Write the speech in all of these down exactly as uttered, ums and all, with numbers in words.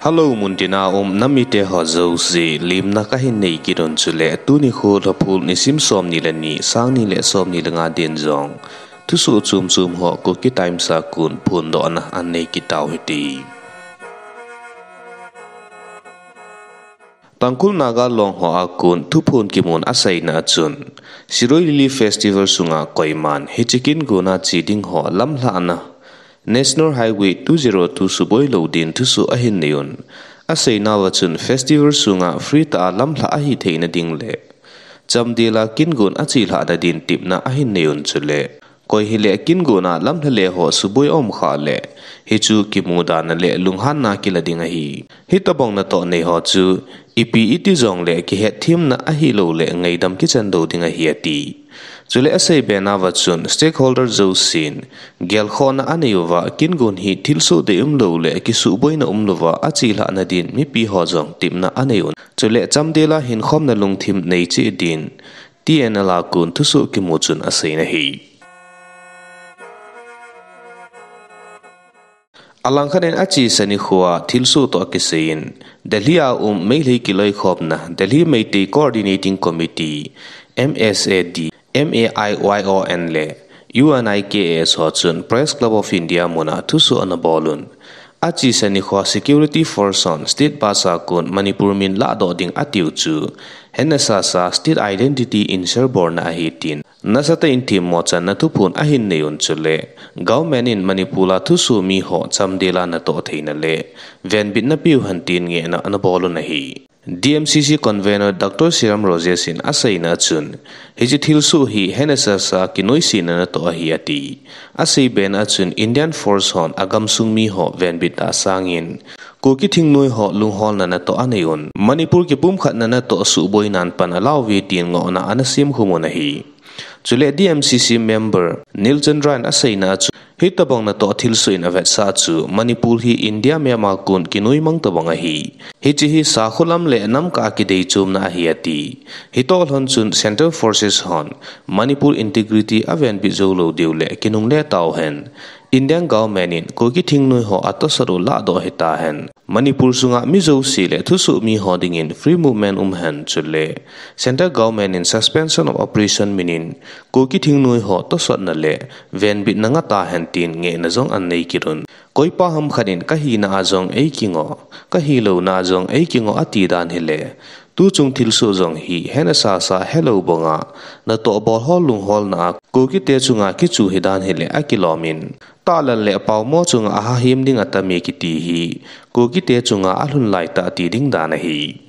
Hello, muntina um namite ho jouse, lemna kahin nei kit un chule, tuni kho Lhaphul nisim somni le ni, sangni le somni le nga din jong thusoh chom chom ho Kuki Times a kon phondohna anei kit tau hite. Tangkhul Naga Long ho a kon thuphon kimun aseina a chun, Shirui Lily Festival sunga koiman hiche kin gonna che ding ho lamlhahna National Highway two zero two suboi lou din thusoh ahin nei un. Aseinauva chun festival sunga free tah a lamlhah ahi theina ding le chamdel a kin gon achelhahna din tepna ahin nei un chule, koi hile kin gonna lamlha le ho suboi aum khah le, hichu kimudan na le lunghanna kila ding ahi. Hitobang natoh nei ho chu ipi iti jongle kihetthemna ahilou le ngaidam kichan lou ding ahi ati. Chule aseibe nauva chun stakeholder jousen gelkhohna anei uva kin gon hi thilsoh dei umlou le kisuhboina umlouva achelhahna din mipi ho jong tepna anei un. Chule chamdel a hinkhomna lungthim nei cheh din T N L a kon thusoh kimu chun aseina ahi. Alangkhat in achesa nikhoa thilsoh toh kisai in, Delhi a um Meitei kiloikhomna Delhi Meitei Coordinating Committee, M S A D, M A I Y O N le U N I K S ho chun Press Club of India muna thusoh anabol un. Achesa nikhoa security force hon state bus a kon Manipur min lahdoh ding atiu chu, hena sasa state identity insert bolna ahi tin nasatah in themmo channa thuphon ahin nei un chule, government in Manipur a thusoh mi ho chamdel a natoh theina le venbitna peu hen tin ngehna anabol un ahi. D M C C convener Doctor Siram Rogers in aseina a chun, hiche thilsoh hi hena sasa kinoisena natoh ahi ati. Aseibe na a chun Indian force hon agamsung mi ho venbit tah sangin, Kuki thingnoi ho lungholna natoh anei un, Manipur kipumkhatna natoh suhboinan pan alauve tin ngohna anasem khum un ahi. Chule D M C C member Nilchandra in aseina a chun, hitobang natoh thilsoh in avetsah chu Manipur hi India map a kon kinoimang tobang ahi. Hiche hi sakholam le namkah a kideichomna ahi ati. Hitoh lhon chun central forces hon Manipur integrity avenbit joulou diu le kinungle tauhen, Indian government in Kuki thingnoi ho atosot u lahdoh hitahen, Manipur sunga mi jouse le thusoh mi ho dingin free movement umhen chule, central government in suspension of operation minin Kuki thingnoi ho tosotna le venbitna ngah tahen tin ngehna jong anei kit un. Koipa hamkhat in kahina a jong eikingoh, kahilouna a jong eikingoh ati dan hile, tuchung thilsoh jong hi hena sasa helou banga natoh bol ho lungholna a Kukite chunga kichu hidan hile akilom in, tahlan le paomo chunga ahahem ding atame kiti hi Kukite chunga alhun laitah ti ding dan ahi.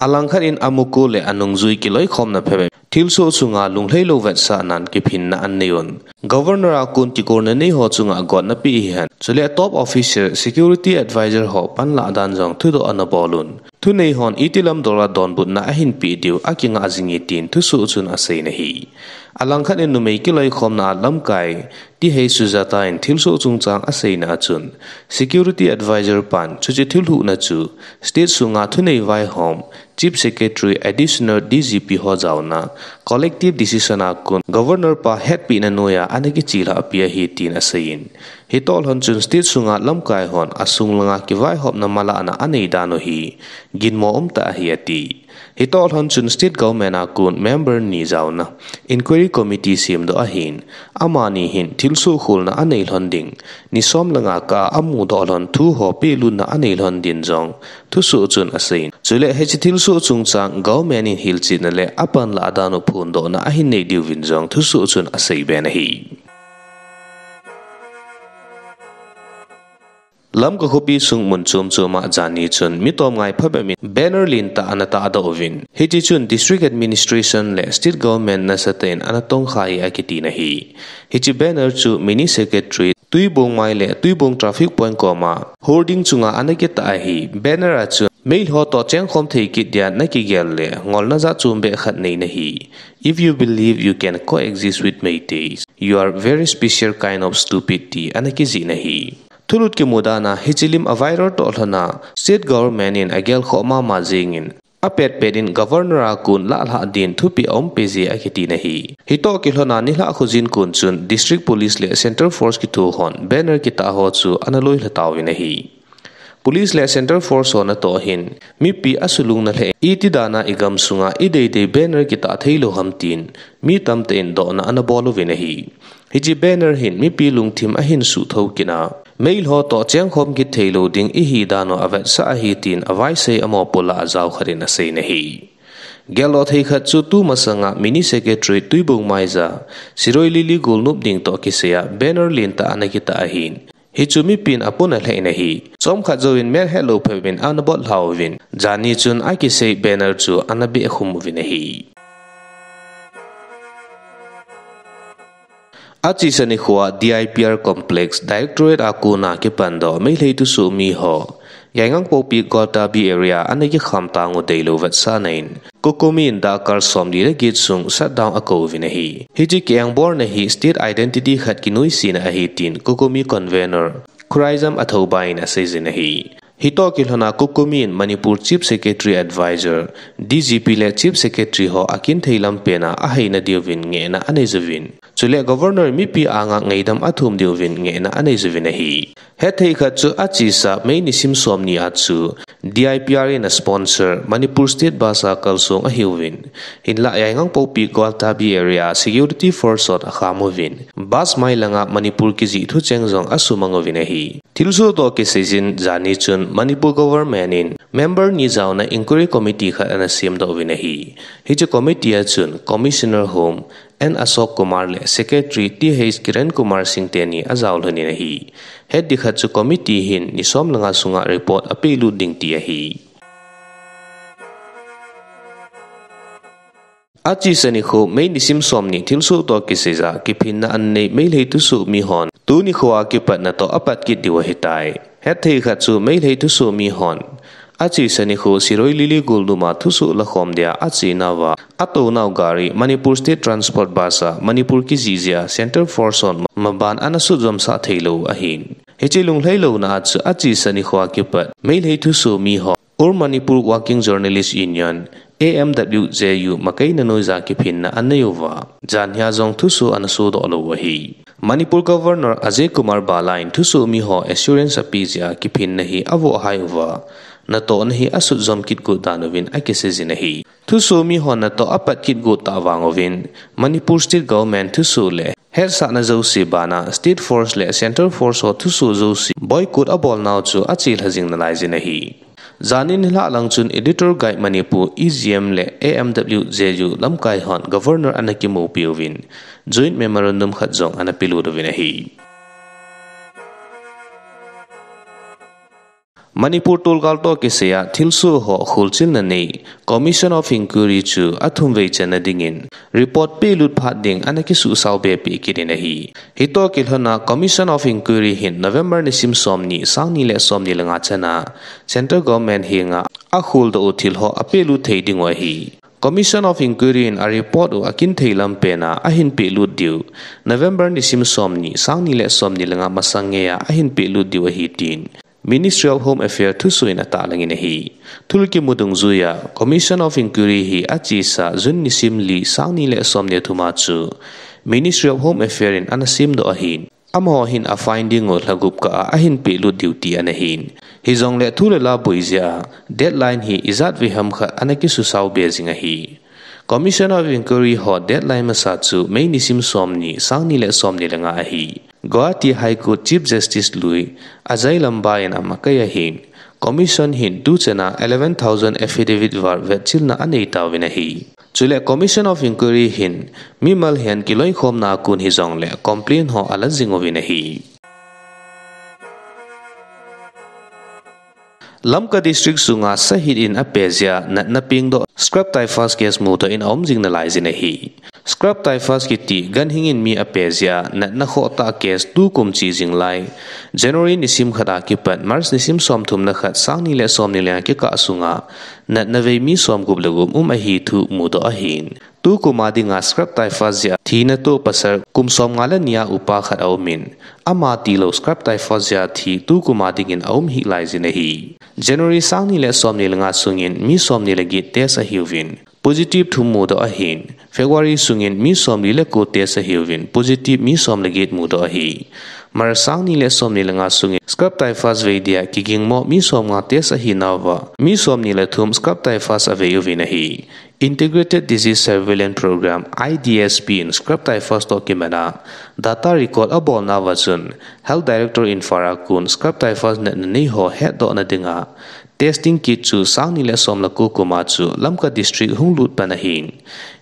Alangkhat in amuko le anungjui kiloikhomna phabep thilsoh chunga lunglheilou vetsahnan kiphinna anei un. Governor a kon kikolna nei ho chunga gotna pe hihen, chule top official, security advisor ho panlah dan jong thudoh anabol un. Thunei hon iti lam dola donbutna ahinpeh diu akingah jinge tin thusoh chun aseina ahi. Alangkhat in numei kiloikhomna a lamkai T H Sujata in thilsoh chungchang aseina a chun, security advisor pan chuche thilhuhna chu state sunga thunei vaihom, Chief Secretary, Additional D G P ho jaona collective decision a kon Governor pa hetpehna noiya ana kichelhahpi ahi tin aseiyin, hitoh lhon chun state sunga lamkai hon asung langa kivaihopna malahna anei dan u hi ginmo umtah ahi ati. Hitoh lhon chun state government a kon member ni jaona inquiry committee semdoh ahin, amani hin thilsoh kholna anei lhon ding, ni som le nga kah a amudoh lhon thu ho pehlutna anei lhon din jong thusoh chun aseiyin, chule hiche thilsoh chungchang government in hilchetna le apanlah dan u phondohna ahin nei diuvin jong thusoh chun aseiben ahi. Lamka khopi sung mun chom choma janhi chun mi tomngai phabep in banner lentah ana tahdoh uvin, hiche chun district administration le state government nasatah in ana tongkhai akitina ahi. Hiche banner chu mini secretary Tuibong mai le Tuibong traffic point koma hoarding chunga ana kitah ahi. Banner a chun, Meilhei ho toh chengkhom thei kit dia nakigel le ngolna jat chombeh khat nei nahi. If you believe you can coexist with Meiteis, you are very special kind of stupid ti ana kijihna ahi. Thulut kimudan a hiche lim a viral toh lhon a state government in agelkhoh mama jengin, apet pet in Governor a kon lah lhah din thupeh aumpi ji akiti nahi. Hitoh kilhon a nilhah khojin kon chun District Police le Central Force kithua hon banner kitah ho chu ana loi lha tauvin ahi. Police le Central Force ho natoh hin mipi asulung na lheh in, iti dan a igam sunga ideidei banner kitah theilou ham tin mi tamtah in dohna ana bol uvin ahi. Hiche banner hin mipi lungthim ahin suhthou kit a, Meitei ho toh chengkhom kit theilou ding ihi dan u avetsah ahi tin avaisei amopo lah a jaokhat in asei nahi. Geldoh thei khat chu tumasanga Mini Secretary Tuibong Maiza, Siroi Lily Golnop ding toh kisai a banner lentah ana kitah ahin, hichu mipin apon alheh in ahi. Chomkhat jouvin melhetlou phabep in ana bol lha uvin, jani chun akisei banner chu ana beh khum uvin ahi. Achesa nikho a D I P R Complex Directorate a kona kipandoh Meitei thusoh mi ho Yaingangpokpi Gwaltabi area ana kikham tang u deilou vetsahna in, COCOMI in dahkal somli le get sung shutdown akou uvin ahi. Hiche kiengbolna hi state identity khat kinoisena ahi tin COCOMI convenor Khuraijam Athoubai in aseijin ahi. Hitoh kilhon a COCOMI in Manipur Chief Secretary Advisor, D G P le Chief Secretary ho akinthei lampen a ahaina diuvin ngehna anei uvin, chule Governor mipi anga ngaidam athum diuvin ngehna anei uvin ahi. Hetthei khat chu achesa May nisim somni a chu D I P R in a sponsor Manipur State Bus a kalsong ahiuvin, hinlah Yaingangpokpi Gwaltabi area security force hon akham uvin, bus mailanga Manipur kijih thucheng jong asumang uvin ahi. Thilsoh toh kiseijin jani chun Manipur government in member ni jaona inquiry committee khat ana semdoh uvin ahi. Hiche committee a chun Commissioner Home N Ashok Kumar le Secretary Th Kiran Kumar Singh teni ajaolhon in ahi. Hetding khat chu committee hin ni som le nga sunga report apehlut ding ti ahi. Achesa nikho May nisim somni thilsoh toh kiseija kiphinna anei Meitei thusoh mi hon tuni nikho a kipat natoh apat kit diu ahitai. Hetthei khat chu Meitei thusoh mi hon achesa nikho Siroi Lily Golnop a thusoh lakhom dia achenauva atounau gari Manipur State Transport Bus a Manipur kijih jeh a Central Force hon maban ana sutjomsah theilou ahin, hiche lunglhailouna a chu achesa nikho a kipat Meitei thusoh mi ho All Manipur Working Journalist Union, A M W J U makaina noija kiphinna anei uva, janhia jong thusoh ana sodoh lou u ahi. Manipur Governor Ajay Kumar Bhalla in thusoh mi ho assurance apeh jeh a kiphinna hi avoh hai uva, natohna hi asutjom kit got dan uvin akiseijin ahi. Thusoh mi hon natoh apat kit got tah vang uvin, Manipur State Government thusoh le hetsahna jouse bana State Force le Central Force ho thusoh jouse boycott abolnau chu achelha jing nalaijin ahi. Janin nilhah lang chun Editor Guide Manipur, E G M le A M W J U lamkai hon Governor ana kimupi uvin, Joint Memorandum khat jong ana pelut uvin ahi. Manipur tolgal toh kisai a thilsoh ho kholchilna nei Commission of Inquiry chu athumvei channa dingin report pelut phat ding ana kisuhsao be peh kit in ahi. Hitoh kilhon a Commission of Inquiry hin November nisim somni, sangni le somni le nga chan a Central Government henga akholdoh u thil ho apelut thei ding u ahi. Commission of Inquiry in a report u akinthei lampen a ahin pelut diu, November nisim somni, sangni le somni le nga masang ngei a ahin pelut diu ahi tin Ministry of Home Affairs thusoh in atahlang in ahi. Thil kimu dungjuia Commission of Inquiry hi achesa June nisim li, sangni le somni le thum a chu Ministry of Home Affairs in ana semdoh ahin, amaho hin a finding u lhagup kah a ahin pelut diu ti ana hin. Hijongle thu le la boi jeh a deadline hi ijat vei ham khat ana kisuhsao be jing ahi. Commission of Inquiry ho deadline masa chu May nisim somni, sangni le somni le nga ahi. Guwahati High Court Chief Justice lui Ajay Lamba in amakai ahin, Commission hin tuchan a eleven thousand affidavit val vetchilna anei tauvin ahi. Chule Commission of Inquiry hin mimal hen kiloikhomna a kon hijongle complaint ho ala jing uvin ahi. Lamka District sunga sahit in ape jeh a natna pengdoh scrap typhus case mudoh in aum jing nalaijin ahi. Scrap typhus kiti ganhing in mi ape jeh a natna khohtah case tukum che jing lai January nisim khat a kipat March nisim somthum le khat, sangni le somni le nga kikah sunga natna vei mi somgup le gup um ahi thu mudoh ahin. Tukum a dinga scrub typhus jeh a thina toh pasal kum somnga le ni a upa khat aumin, ama tilou scrub typhus jeh a thi tukum a dingin aum hih laijin ahi. January sangni le somni le nga sungin mi somni le get test ahiuvin, positive thum mudoh ahin, February sungin mi somli le ko test ahiuvin, positive mi som le get mudoh ahi. March sangni le somni le nga sungin scrub typhus vei dia kigingmo mi somnga test ahinauva, mi somni le thum scrub typhus avei uvin ahi. Integrated Disease Surveillance Program, I D S P in scrub typhus toh kimat a data record abolnauva chun, Health Director in Farah Kun scrub typhus natna nei ho hetdohna dinga testing kit chu sangni le som le ko kum a chu Lamka District hung lut pan ahin,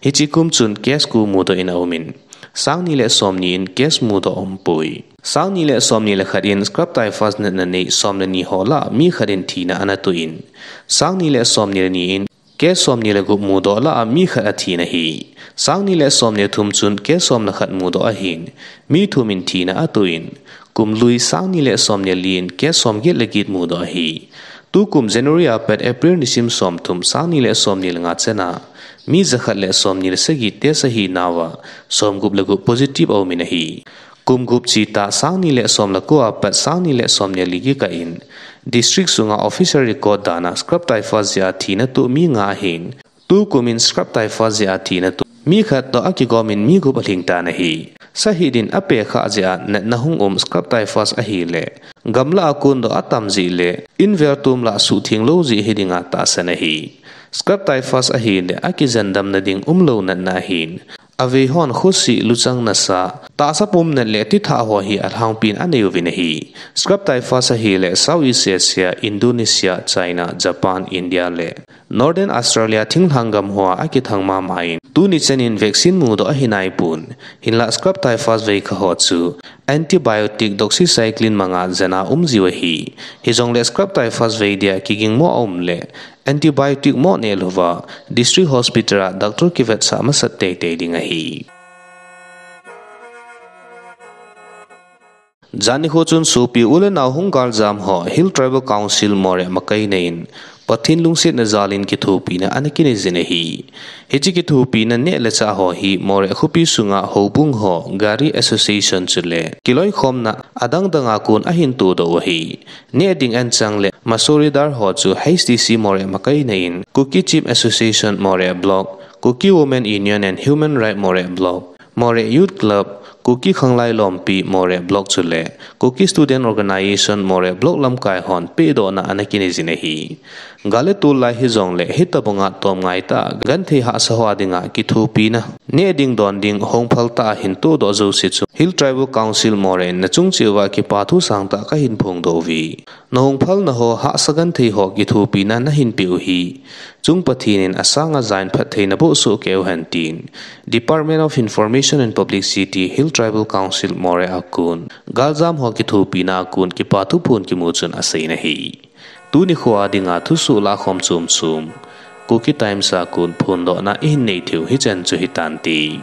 hiche kum chun case ko mudoh in aumin, sangni le somni in case mudoh aumpoi. Sangni le somni le khat in scrub typhus natna nei som le ni ho lah a mi khat in thina ana toh in, sangni le somni le ni in case somni le gup mudoh lah a mi khat athi in ahi. Sangni le somni le thum chun case som le khat mudoh ahin, mi thum in thina atoh in, kum lui sangni le somni le li in case somget le get mudoh ahi. Tukum January a pat April nisim somthum sangni le somni le nga chan a mi jakhat le somni le sagi test ahinauva, somgup le gup positive aumin ahi. Kum gup chitah sangni le som le ko a pat sangni le somni le li kikah in, district sunga official record dan a scrub typhus jeh a thina toh mi nga ahin, tukum in scrub typhus jeh a thina toh mi khat toh akigomin mi gup alhingtan ahi. Sahih din apeh khah jeh a natna hung um scrub typhus ahileh, gamlah a kondoh atam jeh le, invel tom lah a suhtheng lou jeh hiding a tahsan ahi. Scrub typhus ahileh, akijendamna ding umlou natna ahin, avei hon khosih, luchang nasa, tahsa pum nat le tithah ho hi alhangpin anei uvin ahi. Scrub typhus ahileh Southeast Asia, Indonesia, China, Japan, India le Northern Australia thinglhang gam hoa akithang mama in, tuni chan in vaccine mudoh ahi naipon, hinlah scrub typhus vei kha ho chu antibiotic doxycycline manga jana um jiu ahi. Hijongle scrub typhus vei dia kigingmo aum le, antibiotic mo neh louva, District Hospital a doctor kivetsah masat teitei ding ahi. Jan nikho chun sopi u le nao hung galjam ho Hill Tribal Council Moreh makaina in Pathen lungsetna jal in kithopina ana kinei jin ahi. Hiche kithopina neh le chah ho hi Moreh khopi sunga houbung ho, gari association chule kiloikhomna adang dang a kon ahin todoh u ahi. Neh ding anchang le masuridar ho chu H T C Moreh makaina in, Kuki Chief Association Moreh Block, Kuki Women Union and Human Right Moreh Block, Moreh Youth Club, Kuki Khanglai Lompi Moreh Block chule Kuki Student Organisation Moreh Block lamkai hon pehdohna ana kinei jin ahi. Gal le tol lai hijongle hitobanga tomngai tah a genthei hahsa ho a dinga kithopina neh ding don ding hongphal tah a hin todoh jouse chu Hill Tribal Council Moreh in nachung cheh uva kipa thu sangtah kahin phongdoh uve. Nahung phalna ho, hahsa genthei ho kithopina nahin peh u hi chung Pathen in asanga jain phattheina boh soh kei uhen tin Department of Information and Publicity, Hill Tribal Council Moreh a kon galjam ho kithopina a kon kipa thuphon kimu chun aseiyin ahi. Tuni nikho a dinga thusoh lahkhom chomchom Kuki Times a kon phondohna ihin nei thei u hichan chu hitante.